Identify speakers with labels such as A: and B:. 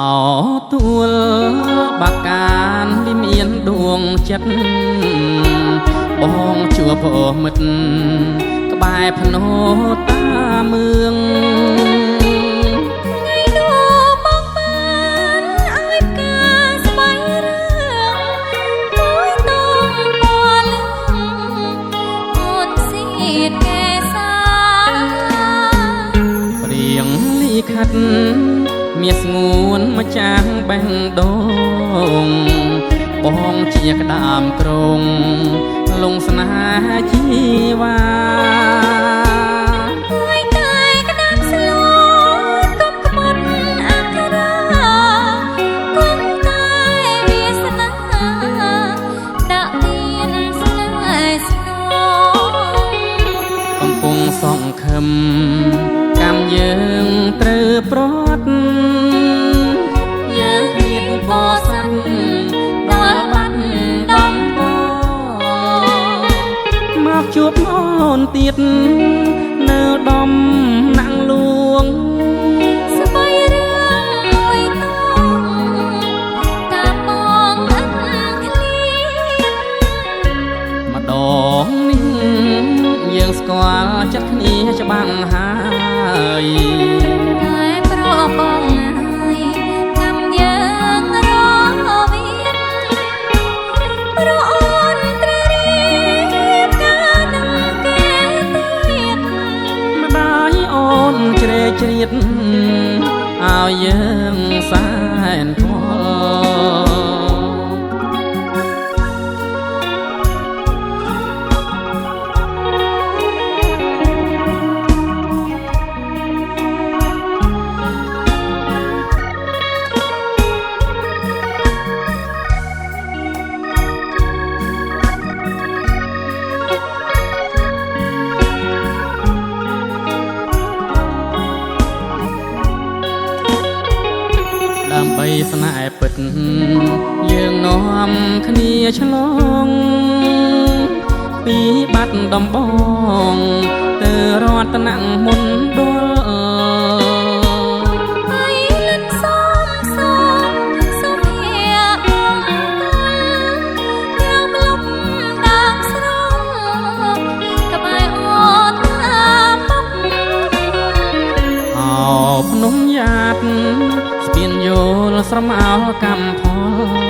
A: ោទួលបាកានវិមានដួងចិត្តបងជួបមិត្តក្បែរភ្នោតាមឿង
B: ថ្ងៃនោះបងបានឲ្យផ្កាស្បៃរឿងមួយតងពណ៌លឿងអូនសៀតកេសា
A: ព្រៀងលិខិតមាសស្ងួនម្ចាំងបេះដូងបងជាក្តាមក្រងលងស្នេហ៍ជីវ៉ា
B: ហើយតែក្តាមស្លូតកុំក្បត់អក្ខរាគង់តែវាសនាដាក់ទៀនស្នេហ៍ស្នង
A: កំពុងសង្ឃឹមកម្មយើងត្រូវប្រត់
B: យើងឃ្លាតបសិនដល់បាត់ដំបង
A: មកជួបអូនទៀតនៅដំណាក់លួង
B: ស្បៃរឿងមួយតងតាមបងឥតឃ្លាត
A: ម្ដងនេះយើងស្គាល់ចិត្តគ្នាច្បាស់ហើយ
B: តែប្របងហើយកម្មយើងរវៀនព្រោះអូនត្រូវរៀបការនឹងគេទៀត
A: ម្ដាយអូនជ្រែកជ្រៀតឲ្យយើងសែនខ្វល់ ដើម្បីស្នេហ៍ពិតយើងនាំគ្នាឆ្លងពីបាត់ដំបងទៅរតនមណ្ឌល
B: ហើយលិនសំសំសុភាមង្គលក្រោមលំដើមស្រងក្បែរអូនតាពុក
A: អោភ្នំយ៉ាតស្ពានយោលស្រមោលកម្មផល